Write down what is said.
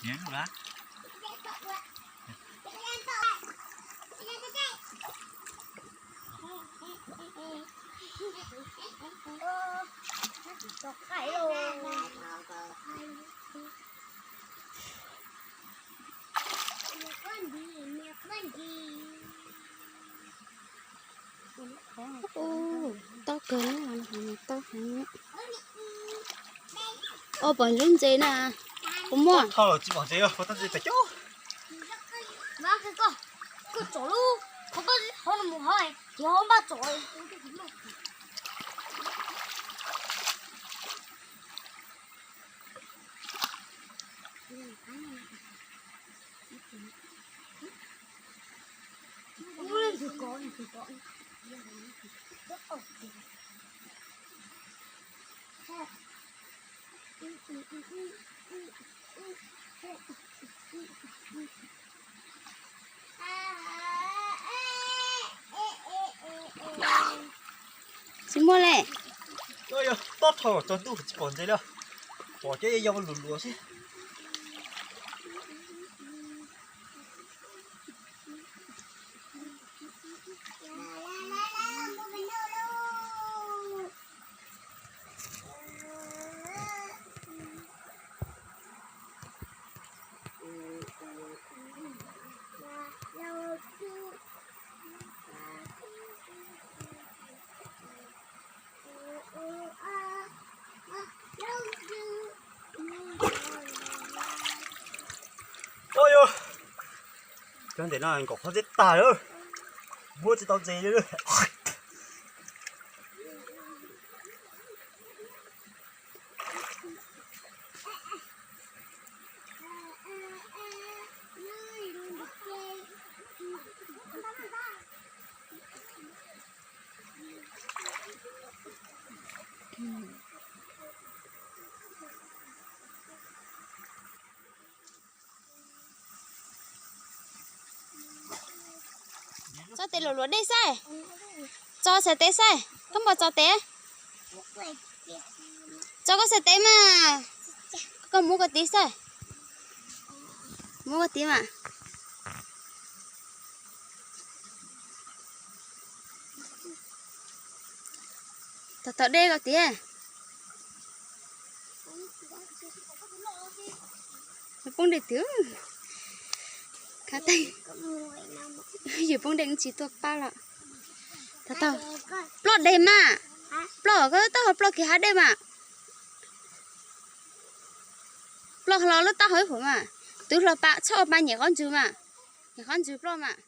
Ub, tob kawg, tob heev. Ua pom ntsuab ntses na, puas muaj? Thaum tsis pom ntses, pom ntses pem coob. Tsis muaj li. Tob dhau tsaus ntuj tsis pom ntses li. Pom cov yau luv luv xwb. Ua yog cov ntawm no nkaum qhov txhia tag lawm, muab tsis tau ntses li. Txo tes luam luam dej xwb. Txo xav tes xwb, koj puas txo tes? Txo koj xav tes mas. Koj muab koj tiv xwb. Muab koj tiv mas. Tau tau dej koj tiv. Poob dej twg? Khav theeb, yus poob dej tsis tuaj pab lawm. Tau tau, ploj dej mas. Ploj, koj taub hau ploj kiag hav dej mas. Ploj los lub taub hau ib puas mas. Twb hlo pa txhob ua pa nyem qhov ntswg mas. Nyem qhov ntswg ploj mas.